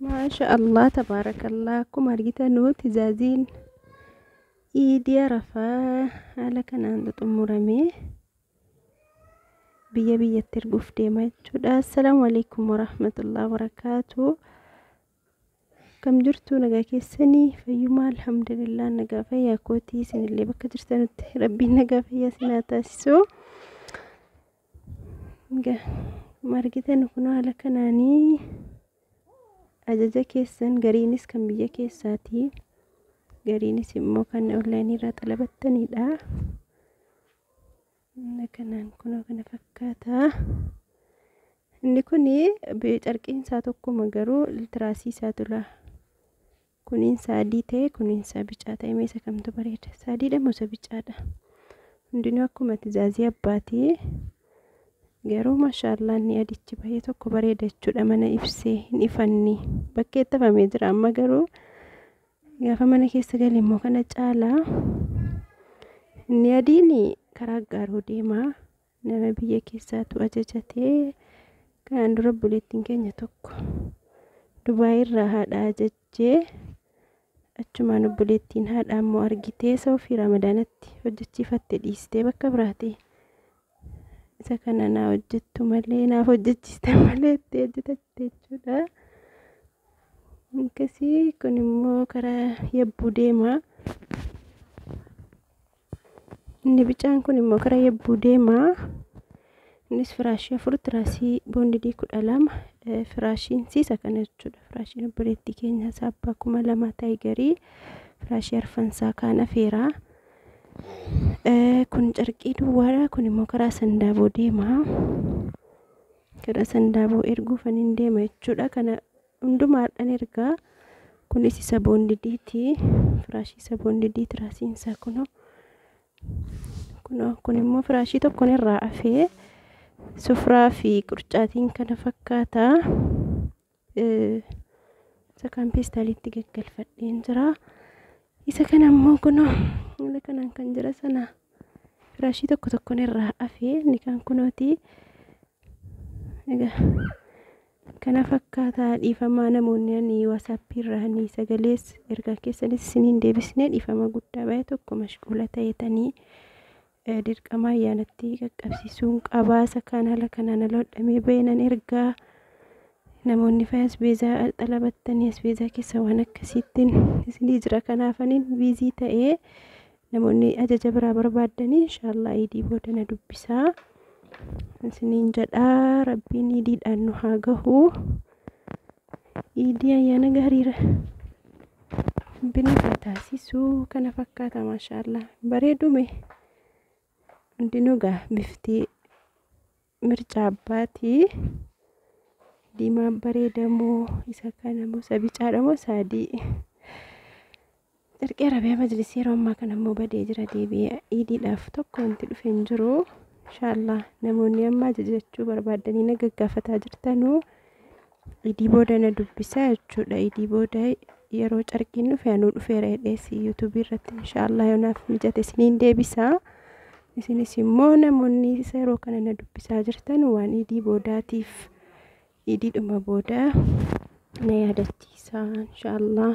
Maasha Allah tabaarakallah, akkuma argitanu tizaaziin Iidii Arafaa haala kanaan xumuramee biyya biyyatti erguuf deema jechuudha. Assalaamu alaikum warahmatullahi wabarakaatu. Kam jirtu, nagaa keessanii, fayyumaa? Alhamdulillah, nagaa fayyaa kootii. Isinillee bakka jirtanutti Rabbiin nagaa fayyaa isin haa taasisu. Akkuma argitan kun haala kanaanii ajaja keessan gariinis kan biyya keessaati, gariinis immoo kan onlaayinii irraa xalabattanidha. Inni kanaan kunoo kana fakkaata. Inni kun carqiin isaa tokkuma, garuu tiraasii isaa tula. Kuniinsa adii ta'e, kuniinsa bicaa ta'e, meesa kamtu bareeda? Isa adiidha moo isa bicaadha? Hundinuu akkuma tizaazii abbaatii. Garuu maashaallah, inni adichi baay'ee tokko bareeda jechuudha. Mana ibsee hin ifanni. Bakkeetti hafamee jira amma, garuu gaafa mana keessa gale immoo kana caalaa. Inni adiin karaa gaaroo deemaa, nama biyya keessaatu ajajatee. Kanaan dura obboleettiin keenya tokko Dubaay irraa haadha ajajjee, achumaan obboleettiin haadha ammoo argitee isa ofii Ramadaanatti hojjechiifatte dhiistee bakka biraati. Isa kana naa hojjettu malee, naaf hojjechiiste malee itti hojjetatte jechuudha. Akkasii kun immoo karaa Yabbuu deema. Inni bicaan kun immoo karaa Yabbuu deema. Innis firaashii 4, tiraasii boondidii 12, firaashiin siisa kana jechuudha. Firaashiin obboleettii keenya isaa abbaa 2000 ta'e, garii firaashii arfansaa kaan afeera. Kun carqii duwwaadha. Kun immoo karaa Sandaaboo deema. Karaa Sandaaboo erguufan hin deema jechuudha. Kana hundumaadhaan ergaa. Kunis isa boondidiiti. Firaashii isa boondidii, tiraasiin isaa kunoo. Kunoo kun immoo firaashii tokkon irraa afee, sufraa fi qurcaatiin kana fakkaata. Isa kaan peestaaliitti gaggalfadheen jira. Isa kana immoo kunoo haala kanaan kan jira sana firaashii tokko tokkon irraa afee, inni kaan kunooti. Egaa kana fakkaata. Dhiifamaa, namoonni ani WhatsAppii irraa ani sagalees ergaa keessanis isiniin deebisnee, dhiifama guddaa, baay'ee tokko mashquula ta'etanii dirqama ayyaanatti qaqqabsiisuun qabaa. Isa kaan haala kanaan ala hodhamee bahee ergaa. Namoonni faaya asbeezaa xalabattanii, asbeezaa keessa waan akkasiittiin isinii jira, kanaafaniin busy ta'ee. Namoonni ajaja biraa barbaaddanii inshaallah Iidii booda na dubbisaa isiniin jedhaa. Rabbiin Iidiidhaan nu haa gahu. Iidii ayyaana gaariira Rabbiin nu haa taasisu. Kana fakkaata, maashaallah, bareedume. Hundinuu gaa bifti mirca abbaatii. Diimaa bareedamoo, isa kana moo, isa bicaadha moo, isa adii? Carqii Arabiyaa majlisii yeroo ammaa kana immoo badee jira deebi'ee. Iidiidhaaf tokko wanti dhufe hin jiru. Inshaallah namoonni amma ajajachuu barbaaddanii na gaggaafataa jirtanuu Iidii booda na dubbisaa jechuudha. Iidii booda yeroo carqiin dhufe anuu dhufeera jedhees YouTubeii irratti inshaallah yoo naaf mijate isiniin deebisaa. Isinis immoo namoonni isa yeroo kana na dubbisaa jirtan waan Iidii boodaatiif Iidiidhuma booda na yaadachiisaa inshaallah.